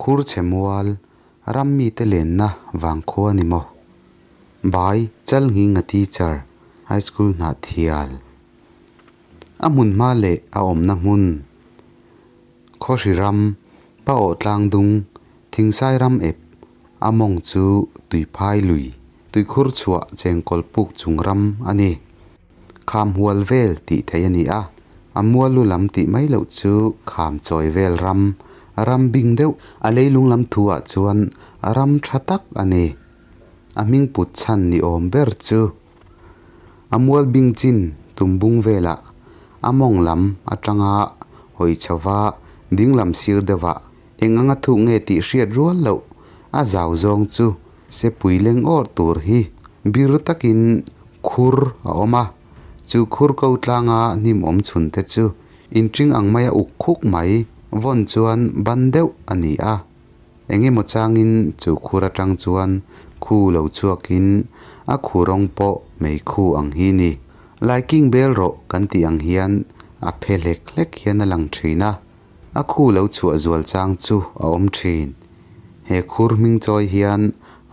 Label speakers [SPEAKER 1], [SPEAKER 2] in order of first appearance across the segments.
[SPEAKER 1] Khurchhe mual, ram mite lenna vangkhua ni maw? Bai Chalnghinga teacher, High School Hnahthial. A hmun hma leh a awmna hmun, Khawhri ram, Pa awh tlang dung, Thingsai ram ep, a mawng chu Tuiphai lui, tuikhur chhuah chengkawl puk chung ram a ni. Kham hual vel tih theih a ni a, a mual lu lam tih mai loh chu kham chawi vel ram, ram bing deuh, a leilung lam thu ah chuan ram tha tak a ni. A hming put chhan ni awm ber chu a mual bing chin tumbung velah a mawng lam atanga hawi chhova ding lam sir deuhah eng anga thuk nge tih hriat rual loh a zau zawng chu sepui leng awrh tur hi bir takin khur a awm a, chu khur ko tlanga hnim awm chhun te chu inṭing ang maia uk khuk mai vawn chuan ban deuh a ni a. Eng emaw changin chu khur atang chuan khu lo chhuakin a khu rawng pawh mei khu ang hi ni. Laiking bel rawh kan tih ang hian a phe hlek hlek hian a lang thin a, a khu lo chhuah zual chang chu a awm thin. He khur hming chawi hian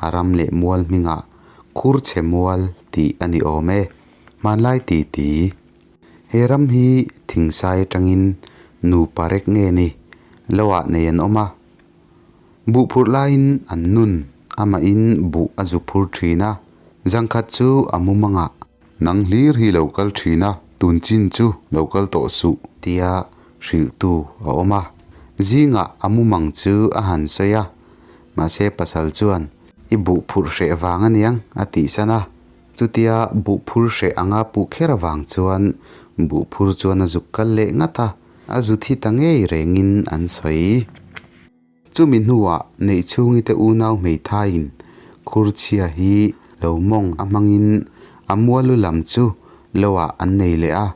[SPEAKER 1] a ram leh mual hmingah khur chhe mual tih a ni awm e. Hmanlai titi. He ram hi thingsai atangin nupa rek nge ni lo ah nei an awm a. Buh phurh laiin an nun amahin buh a zu phur thin a, zangkhat chu a mumangah. Nang hlir hi lo kal thin a, tun chin chu lo kal tawh suh tia hrilhtu a awm a. Zingah a mumang chu a han sawi a, mahse pasal chuan i buh phurh hreh vang aniang a tihsan a. Chutia buh phur hreh anga puh kher avang chuan buh phur chuan a zuk kal leh ngat a, a zu thi ta ngei rengin an sawi. Chumi hnuah Neihchhungi te unau hmeithaiin Khurchhia hi lo mawng a hmangin a mualu lam chu loah an nei leh a.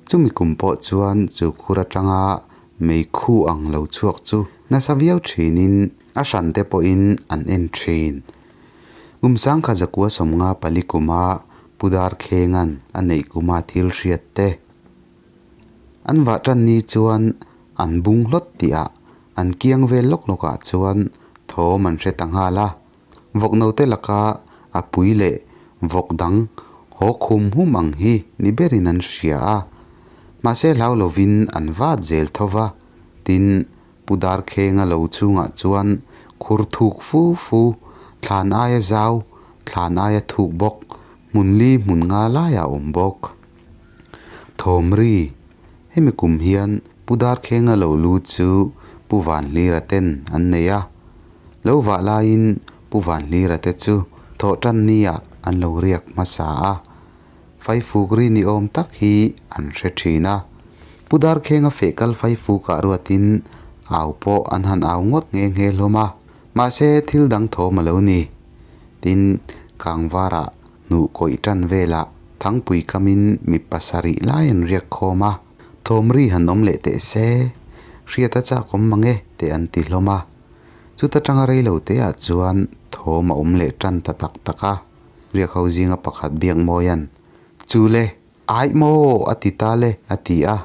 [SPEAKER 1] Chumi kum pawh chuan chu khur atanga meikhu ang lo chhuak chu nasa viau thinin a hran te pawhin an en thin. Kum sangkha zakua 54 kuma Pu Darkhenga'n a neih kuma thil hriat te. An vah tan ni chuan an bung hlawt tihah an kiang vel lawk lawkah chuan thawm an hre ta nghal a. Vawk note laka a pui leh vawk dang haw khum hum ang hi ni berin an hria a. Mahse hlau lovin an vat zel tho va, tin Pu Darkhenga lo chhungah chuan khur thuk fu fu, thlan aia zau, thlan aia thuk bawk, hmun li hmun nga laiah a awm bawk. Thawmri, Hemi kum hian Pu Darkhenga lo lu chu Pu Vanhlira ten an nei a. Lo vah laiin Pu Vanhlira te chu thawhtan niah an lo riak hmasa a. Faifuk ri ni awm tak hi an hre thin a. Pu Darkhenga feh kal Faifukah ruatin au pawh an han au ngawt nghe nghe hlawm a, mahse thil dang thawm a lo ni. Tin, Kangvarah hnuh kawih tan velah Thangpui kamin mi pasarih lai an riak khawm a, thawm ri han awm leh teh se, hriat a chak awm mang e teh an ti hlawm a. Chuta tanga reilo teah chuan thawm a awm leh tan ta tak tak a. Riak ho zinga pakhat biak mawian, Chu le, aih maw? a ti ta le, a ti a.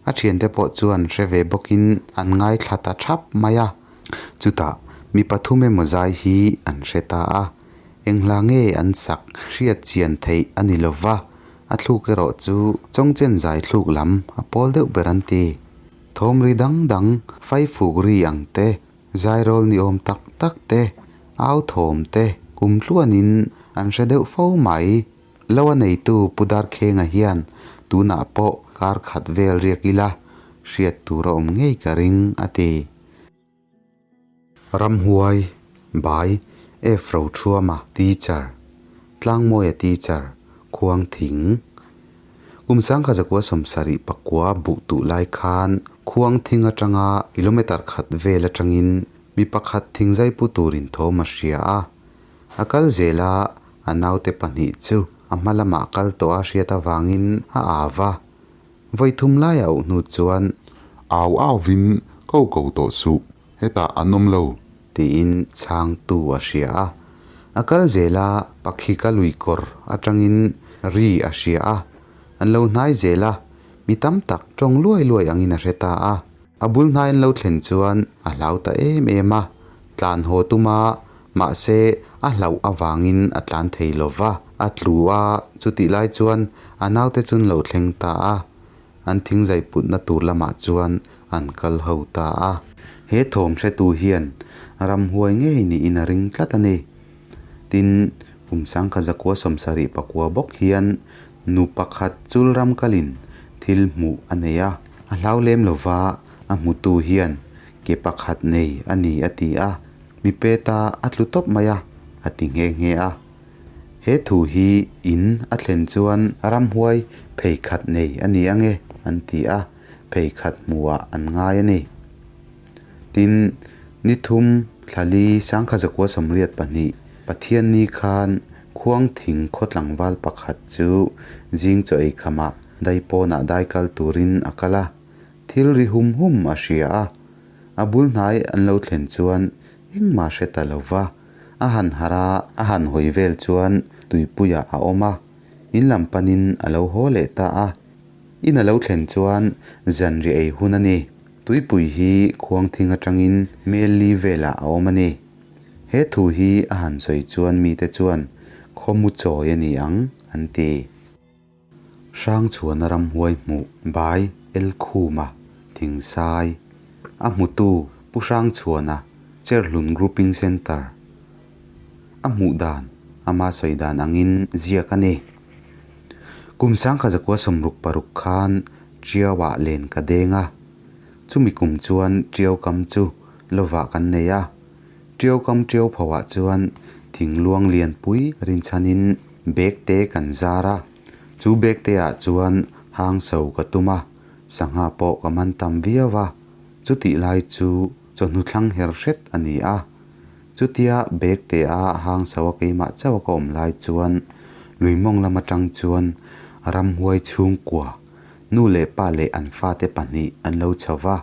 [SPEAKER 1] A thiante pawh chuan hre ve bawkin an ngaithla ta thap mai a. Chutah mi pathum emaw zai hi an hre ta a, eng hla nge an sak hriat chian theih a ni lo va, a thluk erawh chu chawngchen zai thluk lam a pawl deuh ber an ti. Thawm ri dang dang, faifuk ri ang te, Zairawl ni awm tak tak te, au thawm te kum tluanin an hre deuh fo mai. Lo a neitu Pu Darkhenga hian tunah pawh kar khat vel riak ila hriat tur a awm ngei ka ring, a ti. Ramhuai, Bai, F Rothuama, Teacher, Tlangmawia Teacher, Khuangthing. Kum 1979 buh tuh lai khan khuang thing atanga kilometer khat vel atangin mi pakhat thingzai pu turin thawm a hria a. A kal zel a, a naute pahnih chu a hma lamah kal tawh a hriat avangin a au va. Vawi thum lai a auh hnu chuan.
[SPEAKER 2] Au auvin ko ko tawh suh, hetah an awm lo.
[SPEAKER 1] Tiin chhangtu a hria a. A kal zel a, Pakhika lui kawr atangin ri a hria a. An lo hnai zel a, mi tam tak tawng luai luai angin a hre ta a. A bul hnai an lo thlen chuan a hlau ta em em a, tlan haw tum a, mahse a hlauh avangin a tlan thei lo va, a tlu a, chutih lai chuan a naute chu an lo thleng ta a, an thingzai putna tur lamah chuan an kal ho ta a. He thawm hretu hian ramhuai ngei niin a ring tlat a ni. Tin, kum sangkhat zakua sawmsarih pakua bawk hian nu pakhat chul ram kalin thil hmuh a nei a, a hlau lem lo va, a hmutu hian ke pakhat nei a ni a ti a, mi peta a tlu tawp mai a, a ti nghe nghe a. He thu hi in a thlen chuan ramhuai phei khat nei a ni ange an ti a, phei khat hmuhah an ngai a ni. Tin, ni thum thla li sangkhat zakua 82 Pathianni khan Khuangthing khaw tlangval pakhat chu zing chaw ei khamah daipawnah dai kal turin a kal a, thil ri hum hum a hria a. A bul hnai an lo thlen chuan engmah hre ta lo va, a han harh a, a han hawi vel chuan tuipuiah a awm a, in lam panin a lo haw leh ta a. In a lo thlen chuan zanriah ei hun a ni. Tuipui hi Khuangthing atangin mel li velah a awm a ni. He thu hi a han sawi chuan mite chuan khawmu chawi a ni ang an ti. Hrangchhuana ramhuai hmuh bai Elkhuma Thingsai a hmutu Pu Hrangchhuana Cherhlun Grouping Centre a hmuh dan ama sawi dan angin ziak a ni. Kum 1966 khan Tiauah len ka deng a, chumi kum chuan Tiau kam chu lovah kan nei a. Tiau kam Tiau phoah chuan thing luang lian pui rinchhanin bag te kan zar a, chu bag te ah chuan hang so ka tum a, sangha pawh ka man tam viau a, chutih lai chu chawhnu thlang her hret a ni a. Chutia bag te a hang so a keimah chauh a ka awm lai chuan lui mawng lam atang chuan ramhuai chhungkua nu leh pa leh an fate pahnih an lo chho va.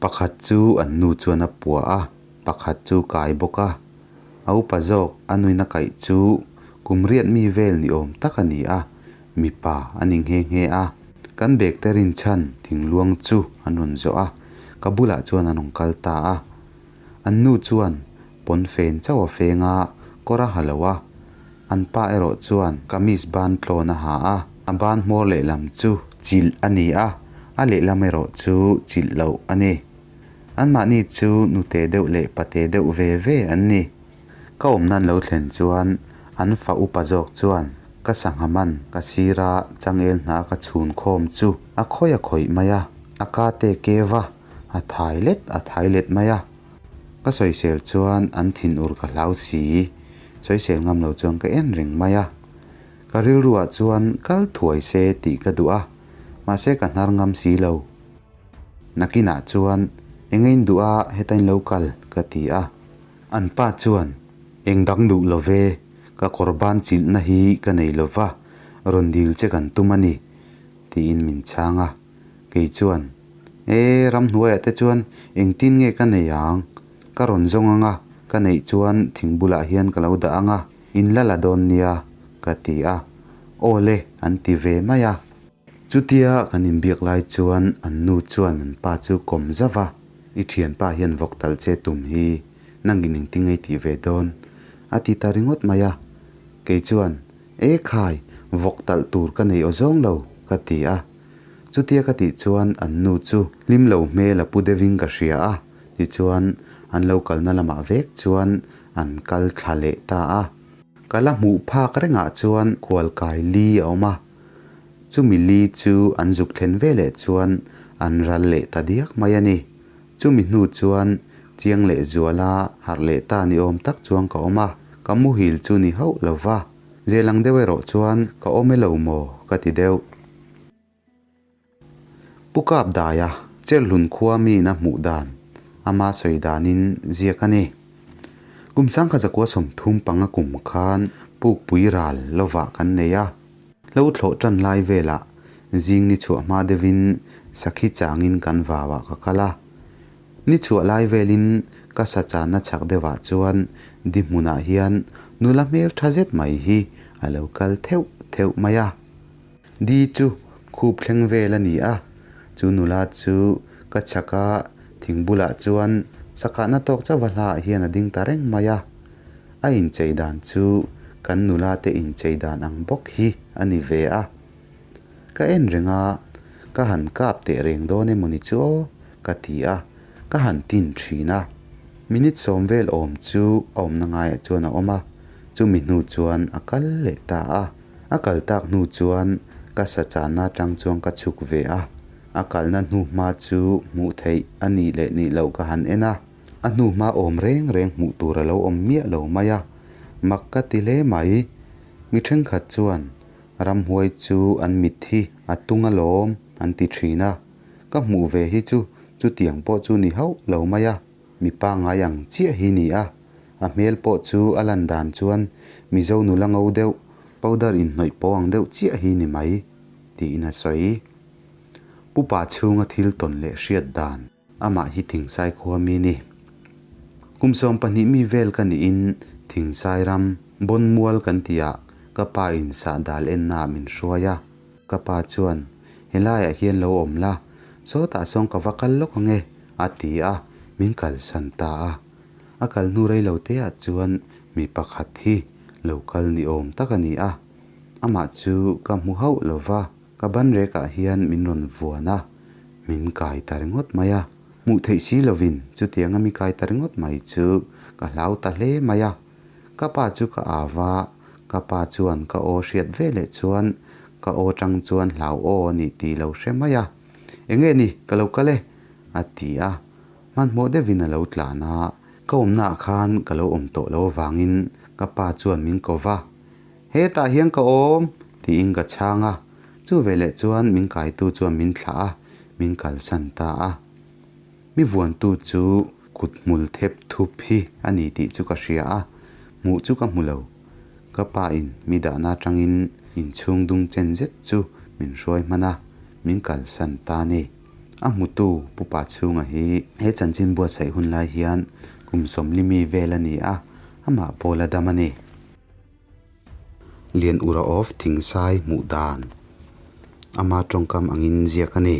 [SPEAKER 1] Pakhat chu an nu chuan a puah a, pakhat chu kai bawk a. A upa zawk a nuin a kaih chu kum riat mi vel ni awm tak a ni a, mipa a ni nghe nghe a. Kan bag te rinchhan thingluang chu an rawn zawh a, ka bulah chuan an rawn kal ta a. An nu chuan pawn fen chauh a feng a, kawr a ha lo a. An pa erawh chuan kamis ban tlawn a ha a, a ban hmawr lehlam chu chilh a ni a, a lehlam erawh chu chilh loh a ni. Anmahni chu nute deuh leh pate deuh ve ve an ni. Ka awmna an lo thlen chuan an fa upa zawk chuan ka sangha man ka sira changel hna ka chhun khawm chu a khawih a khawih mai a, a ka te keu va. A thai let a thai let mai a. Ka sawisel chuan an thin ur ka hlau si. Sawisel ngam lo chuan ka en reng mai a. Ka rilruah chuan kal thuai se tih ka duh a, mahse ka hnar ngam si lo. Nakinah chuan eng a in duh a heta in lo kal ka ti a. An pa chuan eng dang duh lo ve, ka kawr ban chilhna hi ka nei lo va, rawn dil che kan tum a ni tiin min chhang a. Kei chuan, E, ramhnuaiah te chuan engtin nge ka nei ang? Ka rawn zawng ang a, ka neih chuan thing bulah hian ka lo dah ang a, in la la dawn nia, ka ti a. Aw le, an ti ve mai a. Chutia kan inbiak lai chuan an nu chuan an pa chu kawm zauh a, I thianpa hian vawk talh che tum hi nangin engtin nge i tih ve dawn? a ti ta ringawt mai a. Kei chuan, E khai, vawk talh tur ka nei aw zawng lo, ka ti a. Chutia ka tih chuan an nu chu hlim lo hmel a pu deuhin ka hria a, tichuan an lo kalna lamah vek chuan an kal thla leh ta a. Ka la hmuh phak rengah chuan khualkai li a awm a, chumi li chu an zuk thlen veleh chuan an ral leh ta diak mai a ni. Chumi hnu chuan chiang leh zuala harh leh ta ni awm tak chuan ka awm a, ka muhil chu ni hauh lo va, zelang deuh erawh chuan ka awm e lo maw ka ti deuh. Pu Kap Daia Cherhlun khua miin a hmuh dan ama sawi danin ziak a ni. Kum 1935 kum khan Pukpui ral lovah kan nei a. Hlo thlawh tan lai velah zing ni chhuah hma deuhin sakhi changin kan vauah ka kal a. Ni chhuah lai velin ka sa channa chhak deuhah chuan di hmunah hian nula hmel tha zet mai hi a lo kal theuh theuh mai a. Di chu khup thleng vel a ni a, chu nula chu ka chhaka. Thing bulah chuan sakahna tawk chauha hlaah hian a ding ta reng mai a. A inchei dan chu kan nula te inchei dan ang bawk hi a ni ve a. Ka en reng a, ka han kap teh reng dawn emaw ni chu aw ka ti a, ka han tin thin a. Minute sawm vel awm chu a awmna ngaiah chuan a awm a, chumi hnu chuan a kal leh ta a. A kal tak hnu chuan ka sa channa atang chuan ka chhuk ve a, a kalna hnu hma chu hmuh theih a nih leh nih loh ka han en a. A hnu hma awm reng reng hmuh tur a lo awm miah lo mai a, mak ka ti hle mai. Mi thenkhat chuan ramhuai chu an mit hi a tung alawm an ti thin a, ka hmuh ve hi chu chutiang pawh chu ni hauh lo mai a, mi pangngai ang chiah hi ni a, a hmel pawh chu a lan dan chuan Mizo nula ngo deuh, powder inhnawih pawh ang deuh chiah hi ni mai, tiin a sawi. Pupa chhunga thil tawn leh hriat dan. Amah hi Thingsai khua mi ni. Kum 12 mi vel ka niin Thingsai ram Bawnmual kan tihah ka pa in sahdal ennaah min hruai a. Ka pa chuan, Helaiah hian lo awm la, sawtah sawn ka va kal lawk ang e, a ti a, min kalsan ta a. A kal hnu rei lo teah chuan mi pakhat hi lo kal ni awm tak a ni a. Amah chu ka hmu hauh lo va. Ka ban rekah hian min rawn vuan a, min kai ta ringawt mai a. Hmuh theih si lovin chutianga mi kai ta ringawt mai chu ka hlau ta hle mai a. Ka pa chu ka au a, ka pa chuan ka aw hriat ve leh chuan ka aw tang chuan hlau aw a nih tih lo hre mai a. Enge ni, ka lo kal e, a ti a. Hmanhmawh deuhin a lo tlan a, ka awmnaah khan ka lo awm tawh lo avangin ka pa chuan min ko va. Hetah hian ka awm, tiin ka chhang a. Chu veleh chuan min kaitu chuan min thlah a, min kalsan ta a. Mi vuantu chu kut hmul thep thup hi a ni tih chu ka hria a, hmuh chu ka hmu lo. Ka pa in mi dahna atangin inchhung dung chen zet chu min hruai hman a, min kalsan ta ni. A hmutu Pu Pa Chhunga hi he chanchin buatsaih hun lai hian kum 40 mi vel a ni a, amah pawh la dam a ni. Lian Ura of Thingsai hmuh dan ama tawngkam angin ziak a ni.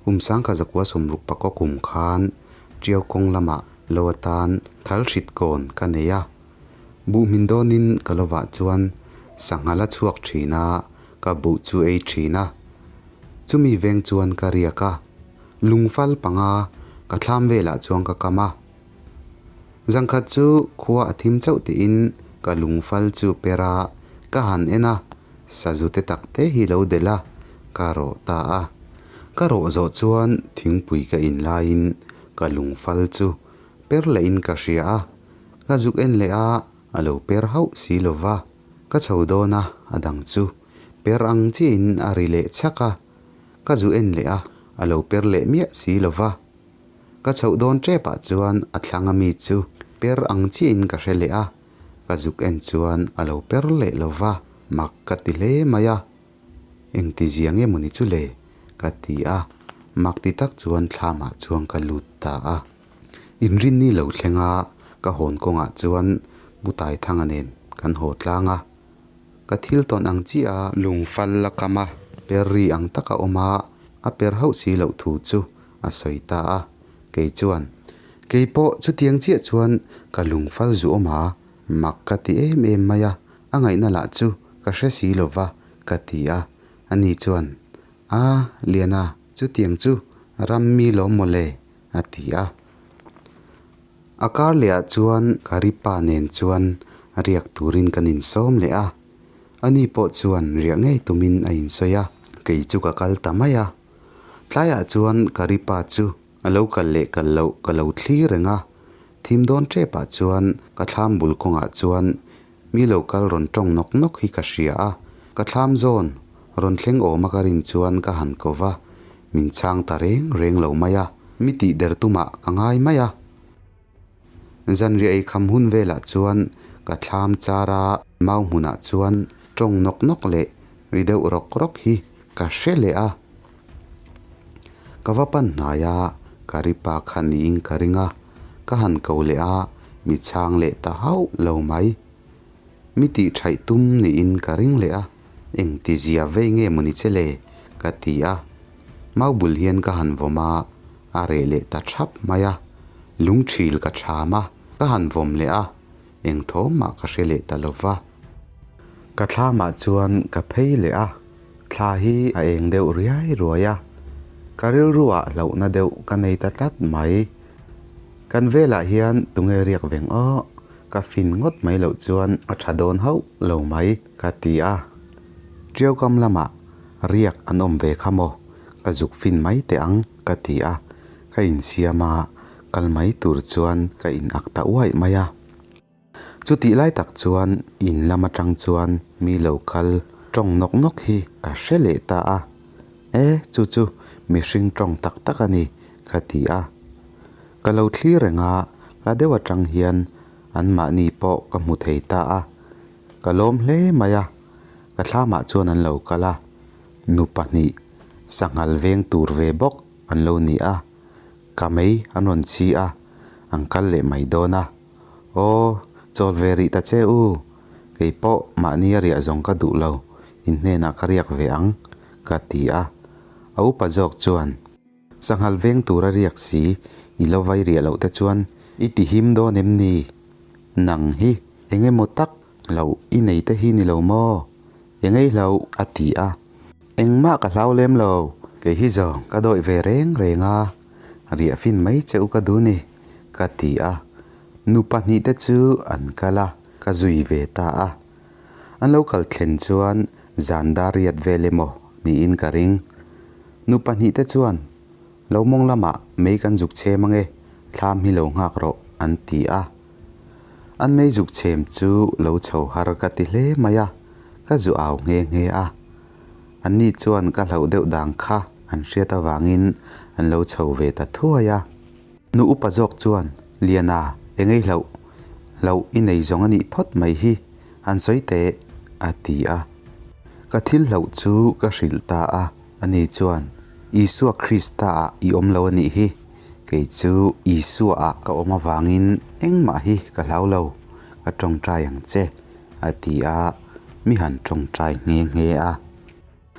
[SPEAKER 1] Kum sangkha zakua sawmruk pakaw kum khan Tiau kawng lamah lo atan thal hrit kawn ka nei a. Buh hmin dawnin ka lovah chuan sangha la chhuak thin a, ka buh chu ei thin a. Chumi veng chuan ka riak a, lungfal panga ka thlam velah chuan ka kam a. Zangkhat chu khua a thim chauh tiin ka lungfal chu per a, ka han en a, sazu te tak te hi lo delh a, ka rawh ta a. Ka rawh zawh chuan thingpui ka in laiin ka lungfal chu per lehin ka hria a, ka zuk en leh a, a lo per hauh si lo va. Ka chho dawn a, a dang chu per ang chiahin a ri leh chhak a, ka zu en leh a, a lo per leh miah si lo va. Ka chhoh dawn tepah chuan a thlang ami chu per ang chiahin ka hre leh a, ka zuk en chuan a lo per leh lo va, mak ka ti hle mai a. Engti zia nge mawni chu le? ka ti a, mak ti tak chuan thlamah chuan ka lut ta a. Inrinni lo thleng a, ka hawn kawngah chuan Butaithanga nen kan haw tlang a. Ka thil tawn ang chiah a, lungfal la kam a, per ri ang taka awm a, a per hauh si loh thu chu a sawi ta a, kei chuan, Kei pawh chutiang chiah chuan ka lungfal zu awm a, mak ka ti em em mai a, a ngaihna lah chu ka hre si lo va, ka ti a. Ani chuan, A, Liana, chutiang chu ram mi lawm maw le, a ti a. A kar lehah chuan Karipa nen chuan riak turin kan insawm leh a, ani pawh chuan riah ngei tumin a insawi a, kei chu ka kal ta mai a. Tlaiah chuan Karipa chu a lo kal leh kal loh ka lo thlir reng a, thim dawn tepah chuan ka thlam bul kawngah chuan mi lo kal rawn tawng nawk nawk hi ka hria a, ka thlam zawn rawn thleng awma ka rin chuan ka han ko va, min chhang ta reng reng lo mai a, mi tih der tumah ka ngai mai a. Zanriah ei kham hun velah chuan ka thlam char a, mau hmunah chuan tawng nawk nawk leh ri deuh rawk rawk hi ka hre leh a. Ka va pan hnai a, ka ri pa kha niin ka ring a, ka han ko leh a, mi chhang leh ta hauh lo mai. Mi tih thaih tum niin ka ring leh a, engti zia vei nge mawni che le? ka ti a. Mau bul hian ka han vawm a. A reh leh ta thap mai a, lungthil ka cham a, ka han vawm leh a, eng thawm mah ka hre leh ta lo va. Ka thlamah chuan ka phei leh a, thla hi a eng deuh riai ruai a, ka rilruah hlauhna deuh ka nei ta tlat mai. Kan velah hian tunge riak veng aw, ka fin ngawt mai loh chuan a tha dawn hauh lo mai ka ti a. Tiaukam lamah riak an awm ve kha maw, ka zuk fin mai teh ang ka ti a, ka insiam a, kal mai tur chuan ka in ak ta uaih mai a. Chutih lai tak chuan in lam atang chuan mi lo kal tawng nawk nawk hi ka hre leh ta a, E, chu chu mihring tawng tak tak a ni ka ti a. Ka lo thlir reng a, hla deuh atang hian anmahni pawh ka hmu thei ta a, ka lawm hle mai a. Ka thlamah chuan an lo kal a, nu pahnih sanghal veng tur ve bawk an lo ni a, ka mei an rawn chhi a, an kal leh mai dawn a. Aw, chawl ve rih ta che u, kei pawh mahni a riah zawng ka duh lo, in hnenah ka riak ve ang, ka ti a. A upa zawk chuan. Sanghal veng tura riak si, i lo vai riah loh te chuan i ti him dawn em ni? Nang hi eng emaw tak lo i nei te hi ni lo maw? Engei hlo a ti a. Engmah ka hlau lem lo, kei hi zawng ka dawih ve reng reng a, riah fin mai che u ka duh ni, ka ti a. Nu pahnih te chu an kal a, ka zui ve ta a. An lo kal thlen chuan zan dar riat vel emaw niin ka ring. Nu pahnih te chuan, Lo mawng lamah mei kan zuk chhem ange, thlam hi lo nghak rawh, an ti a. An mei zuk chhem chu lo chho har ka ti hle mai a, ka zu au nghe nghe a. Anni chuan ka hlauh deuh dang kha an hriat avangin an lo chho ve ta thuai a. Nu upa zawk chuan, Liana, engei hlauh, hlauh i nei zawng a nih phawt mai hi, han sawi teh, a ti a. Ka thil hlauh chu ka hrilh ta a, ani chuan, Isua Krista-ah i awm lo a nih hi, kei chu Isua-ah ka awm avangin engmah hi ka hlau lo, ka tawngtai ang che, a ti a, mi han tawngtai nghe nghe a.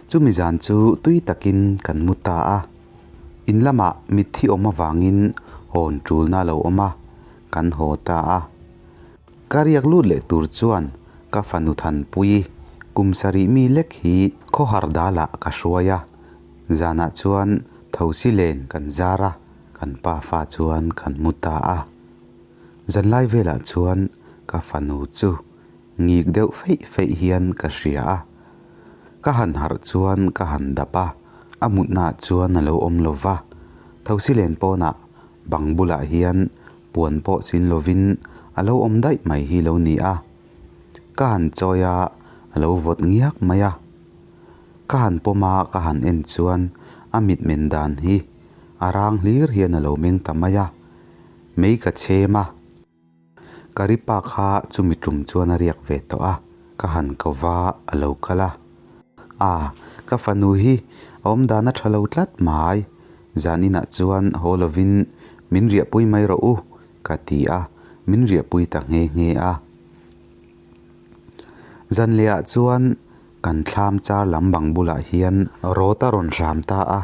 [SPEAKER 1] Chumi zan chu tui takin kan mu ta a, in lamah mitthi awm avangin hawn tulna a lo awm a, kan haw ta a. Ka riak lut leh tur chuan ka fanu Thanpui kum sarih mi lek hi khawhar dalah ka hruai a, zanah chuan thosi len kan zar a, kan pafa chuan kan mu ta a. Zanlai velah chuan ka fanu chu ngik deuh feih feih hian ka hria a. Ka han harh chuan ka han dap a, a mutnaah chuan a lo awm lo va. Thosi len pawnah bang bulah hian puan pawh sin lovin a lo awm daih mai hi lo ni a. Ka han chawi a, a lo vawt ngiak mai a. Ka han pawm a, ka han en chuan a mitmen dan hi a rang hlir hian a lo meng ta mai a. Mei ka chhem a. Karipa kha chumi tum chuan a riak ve tawh a, ka han ko va a lo kal a. A, ka fanu hi a awm dan a tha lo tlat mai, zan inah chuan haw lovin min riahpui mai rawh u, ka ti a, min riahpui ta nghe nghe a. Zan lehah chuan kan thlam char lam bang bulah hian rawt a rawn hram ta a,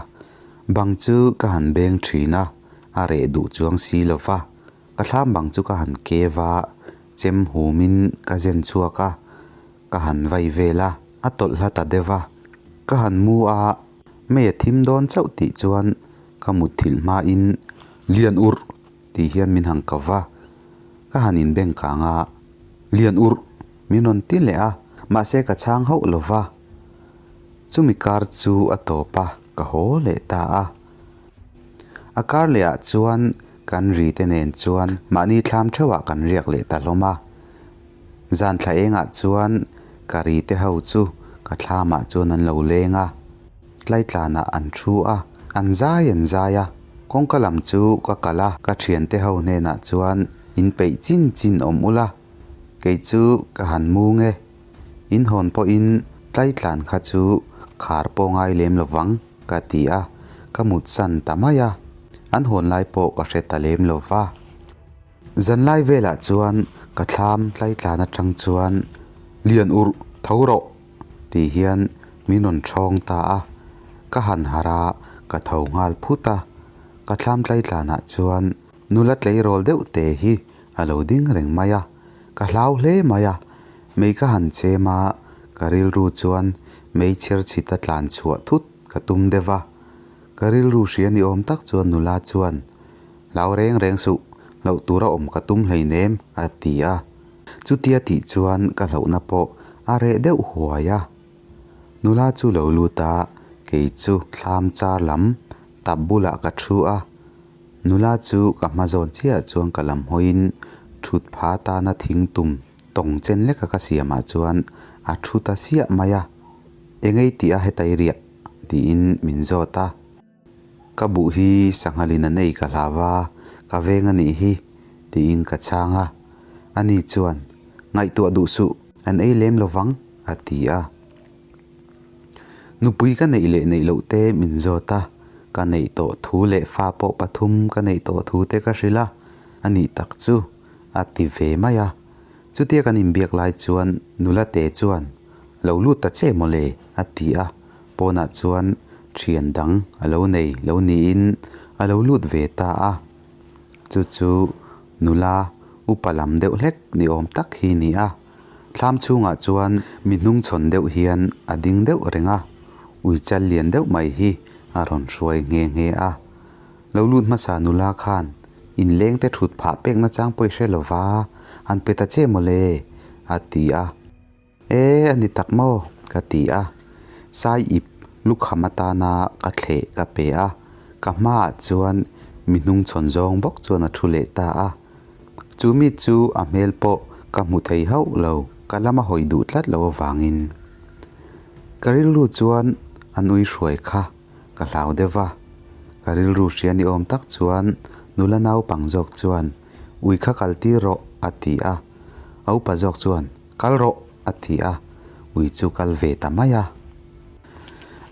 [SPEAKER 1] bang chu ka han beng thin a, a reh duh chuang si lo va. Ka thlam bang chu ka han kev a, chem humin ka zen chhuak a, ka han vai vel a, a tawlh hla ta deuh a. Ka han mu a, mei a thim dawn chauh tih chuan ka mutthilh hmain Lian urh tih hian min han ko va, ka han inbeng kang a, Lian urh min rawn ti leh a, mahse ka chhang hauh lo va. Chumi kar chu a tawp a, ka haw leh ta a. A kar leh ah chuan kan ri te nen chuan mahni thlam theuh ah kan riak leh ta hlawm a. Zan thla eng ah chuan ka ri te ho chu ka thlam ah chuan an lo leng a, tlaitlan ah an thu a, an zai an zai a. Kawngka lam chu ka kal a, ka thian te ho hnen ah chuan in peih chin chin awm ula, kei chu ka han mung e. In hawn pawh in tlaitlan kha chu khar pawh ngai lem lo vang. Ka ti a, ka mut san ta mai a, an hawn lai pawh ka hre ta lem lo va. Zanlai velah chuan ka thlam tlaitlan atang chuan Lian urh tho rawh tih hian min rawn thawng ta a, ka han harh a, ka tho nghal phut a. Ka thlam tlai tlanah chuan nula tleirawl deuh te hi a lo ding reng mai a, ka hlau hle mai a. Mei ka han chem a, ka rilru chuan mei chher chhita tlan chhuah thut ka tum deuh a. Ka rilru hria ni awm tak chuan nula chuan, Hlau reng reng suh, hlauh tura awm ka tum hleinem, a ti a. Chutia tih chuan ka hlauhna pawh a reh deuh huai a. Nula chu lo lut a, kei chu thlam char lam tap bulah ka thu a. Nula chu ka hma zawn chiah chuan ka lam hawiin thut pha tana thing tum tawng chen leka ka siamah chuan a thu ta siah mai a. Engei tih a hetai riah tiin min zawt a. Ka buh hi sanghalin an ei ka hlau a, ka veng a nih hi, tiin ka chhang a. Ani chuan, Ngaihtuah duh suh, an ei lem lo vang, a ti a. Nupui ka neih leh neih loh te min zawt a, ka neih tawh thu leh fa pawh pathum ka neih tawh thu te ka hrilh a, a nih tak chu, a ti ve mai a. Chutia kan inbiak lai chuan nula te chuan, Lo lut ta che mawle, a ti a. Pawnah chuan thian dang a lo nei lo niin a lo lut ve ta a. Chu chu nula upa lam deuh hlek ni awm tak hi ni a. Thlam chhungah chuan mi hnungchhawn deuh hian a ding deuh reng a, ui chal lian deuh mai hi a rawn hruai nghe nghe a. Lo lut hmasa nula khan inleng te thut phah pek nachang pawh i hre lova, an pe ta che mawle a ti a. E, a ni tak maw? ka ti a. Sai ip lukham atana ka thleh ka pe a, ka hmaah chuan mi hnungchhawn zawng bawk chuan a thu leh ta a. Chu mi chu a hmel pawh ka hmu thei hauh lo, ka lama hawi duh tlat lo avangin. Ka rilru chuan a nui hruai kha ka hlau deuh va, ka rilru hria ni awm tak chuan nula naupang zawk chuan Ui kha kal tir rawh, a ti a. A upa zawk chuan, Kal rawh, a ti a. Ui chu kal ve ta mai a.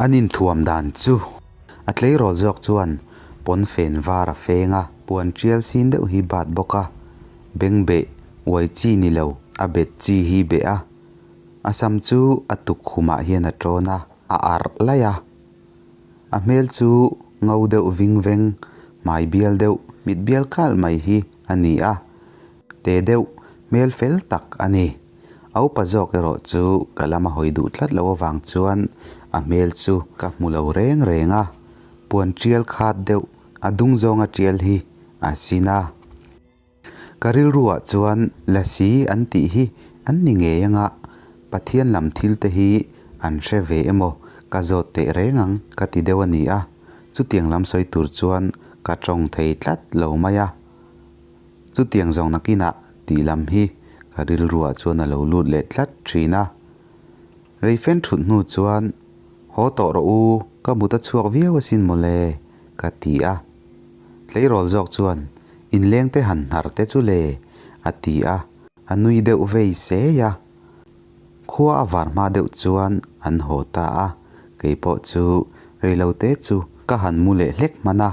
[SPEAKER 1] An inthuam dan chu a tleirawl zawk chuan pawnfen var a feng a, puan tial sin deuh hi bat bawk a, bengbeh uai chi ni lo, a bet chi hi beh a. A sam chu a tukkhumah hian a tawn a, a arh laih a. A hmel chu ngo deuh ving veng, hmai bial deuh, mit bial kalh mai hi a ni a, te deuh hmel fel tak a ni. A upa zawk erawh chu ka lama hawi duh tlat loh avang chuan a hmel chu ka hmu lo reng reng a, puan tial khat deuh a dung zawnga tial hi a sin a. Ka rilruah chuan Lasi an tih hi an ni ngei anga, Pathian lam thil te hi an hre ve emaw ka zawt teh reng ang ka ti deuh a ni a, chutiang lam sawi tur chuan ka tawng thei tlat lo mai a. Chutiang zawng nakinah tih lam hi ka rilruah chuan a lo lut leh tlat thin a. Reifen thut hnu chuan, Haw tawh rawh u, ka mut a chhuak viau asin mawle, ka ti a. Tleirawl zawk chuan, Inleng te han hnar te chu le, a ti a, a nui deuh vei sei a. Khua a var hma deuh chuan an haw ta a, kei pawh chu reilote chu ka han mu leh hlek hman a.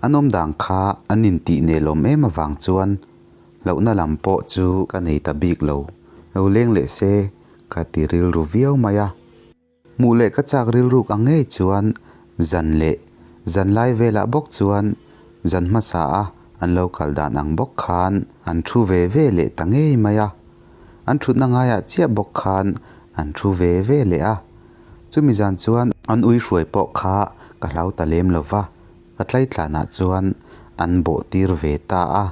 [SPEAKER 1] An awm dan kha an intih nelawm em avang chuan hlauhna lam pawh chu ka nei ta bik lo, lo leng leh se ka ti rilru viau mai a. Hmuh leh ka chak rilruk ang ngei chuan zan leh zan lai velah bawk chuan zan hmasa a an lo kal dan ang bawk khan an thu ve ve leh ta ngei mai a. An thutna ngaiah chiah bawk khan an thu ve ve leh a. Chumi zan chuan an ui hruai pawh kha ka hlau ta lem lo va, ka tlaitlanah chuan an bawh tir ve ta a.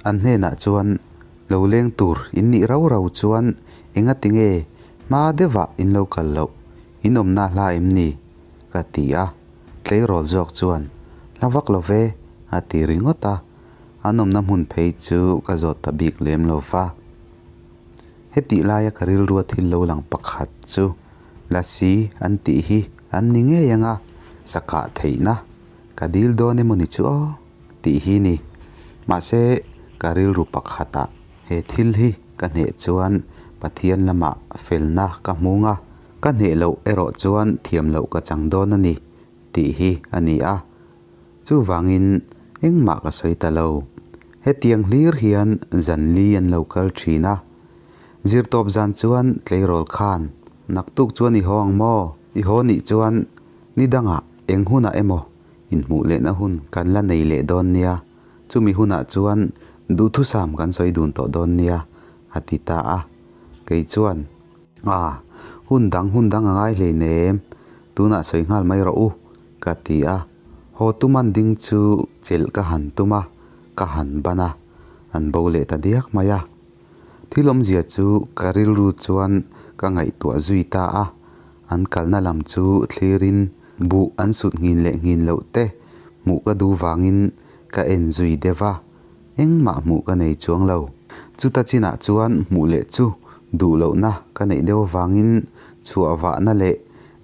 [SPEAKER 1] An hnenah chuan, Lo leng tur in nih rau rau chuan enga tinge hma deuhah in lo kal loh, in awmna hla em ni? ka ti a. Tleirawl zawk chuan, Hla vak lo ve, a ti ringawt a. An awmna hmun phei chu ka zawt ta bik lem lo va. Hetih laia ka rilrua thil lo lang pakhat chu Lasi an tih hi an ni ngei anga sakah theihna ka dil dawn emaw ni chu aw? tih hi ni. Mahse, ka rilru pakhatah he thil hi ka hneh chuan Pathian lamah felna ka hmung a, ka hneh loh erawh chuan thiam loh ka chang dawn a ni tih hi a ni a. Chuvangin engmah ka sawi ta lo. Hetiang hlir hian zan li an lo kal thin a. Zirtawp zan chuan tleirawl khan, Naktuk chuan i haw ang maw? I haw nih chuan ni dangah eng hunah emaw? Inhmuh lehna hun kan la nei leh dawn nia, chumi hunah chuan duhthusam kan sawi dun tawh dawn nia, a ti ta a. Kei chuan, A, hun dang hun dang a ngai hleinem, tunah sawi nghal mai rawh u, ka ti a. Haw tuman ding chu chelh ka han tum a, ka han ban a, an bo leh ta diak mai a. Thil awmzia chu ka rilru chuan ka ngaihtuah zui ta a, an kalna lam chu thlirin buh an sut nghin leh nghin loh te hmuh ka duh vangin ka en zui deuh a, engmah hmuh ka nei chuang lo. Chuta chinah chuan hmuh leh chu duh lohna ka neih deuh avangin chhuah vahna leh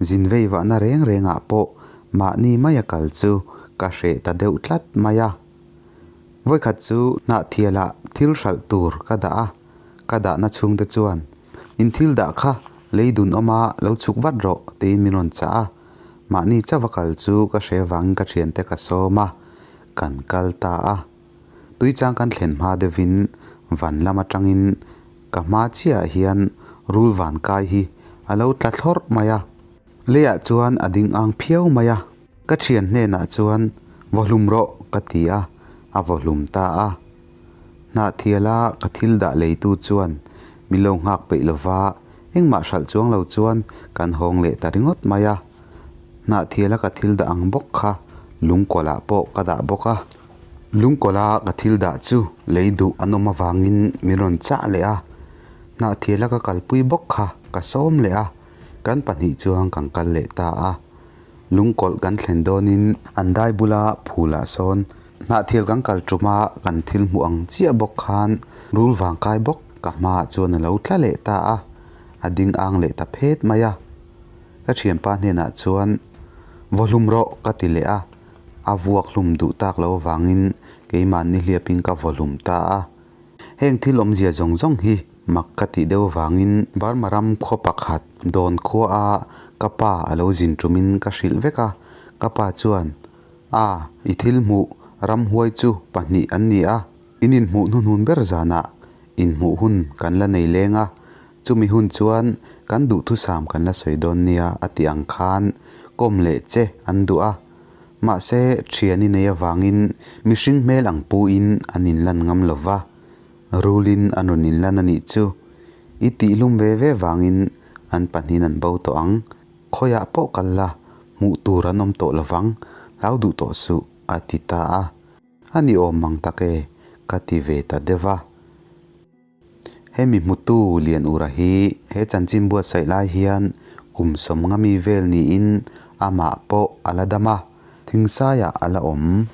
[SPEAKER 1] zin vei vahna reng rengah pawh mahni maia kal chu ka hreh ta deuh tlat mai a. Vawikhat chu hnahthialah thil hralh tur ka dah a, ka dahna chhungte chuan, In thil dah kha lei dun awma lo chhuk vat rawh tiin min rawn chah a, mahni chauh a kal chu ka hre vangin ka thiante ka sawm a, kan kal ta a. Tuichang kan thlen hma deuhin van lam atangin ka hma chiahah hian rul van kai hi a lo tla thlawrh mai a, leiah chuan a ding ang phiau mai a. Ka thian hnenah chuan vaw hlum rawh ka ti a, a vaw hlum ta a. Hnahthiala ka thil dah leitu chuan min lo nghak peih lova engmah hralh chuang lo chuan kan hawng leh ta ringawt mai a. Hnahthiala ka thil dah ang bawk kha lungkawlah pawh ka dah bawk a. Lungkawla ka thil dah chu lei duh an awm avangin min rawn chah leh a. Hnahthiala ka kalpui bawk kha ka sawm leh a, kan pahnih chuan kan kal leh ta a. Lungkawlh kan thlen dawnin an dai bula phulah sawn hnahthial kan kal ṭuma kan thil hmuh ang chiah bawk khan rul vang kai bawk ka hmaah chuan a lo tla leh ta a, a ding ang leh ta phet mai a. Ka ṭhianpa hnenah chuan vaw hlum rawh ka ti leh a, a vuak hlum duh tak lo avangin keimah nihliapin ka vaw hlum ta a. Heng thil awmzia zawng zawng hi mak ka tih deuh avangin Burma ram khaw pakhat dawn khua a ka pa a lo zin tumin ka hrilh vek a, ka pa chuan, A, i thil hmuh ramhuai chu pahnih an ni a, in inhmuh hnuhnun ber zanah inhmuh hun kan la nei leng a, chumi hun chuan kan duhthusam kan la sawi dawn nia a tih ang khan kawm leh che an duh a. Mahse, thian i nei avangin mihring hmel ang puin an inlan ngam lo va, rulin an rawn inlan a nih chu. I tihlum ve ve vangin an pahnihin an bo tawh ang. Khawiah pawh kal la, hmuh tur an awm tawh lo vang, hlau duh tawh suh, a ti ta a. A ni awm mang tak e, ka ti ve ta deuh a. Hemi hmutu Lianura hi he chanchin buatsaih lai hian kum sawmnga mi vel niin amah pawh a la dam a, thingsaiah a la awm.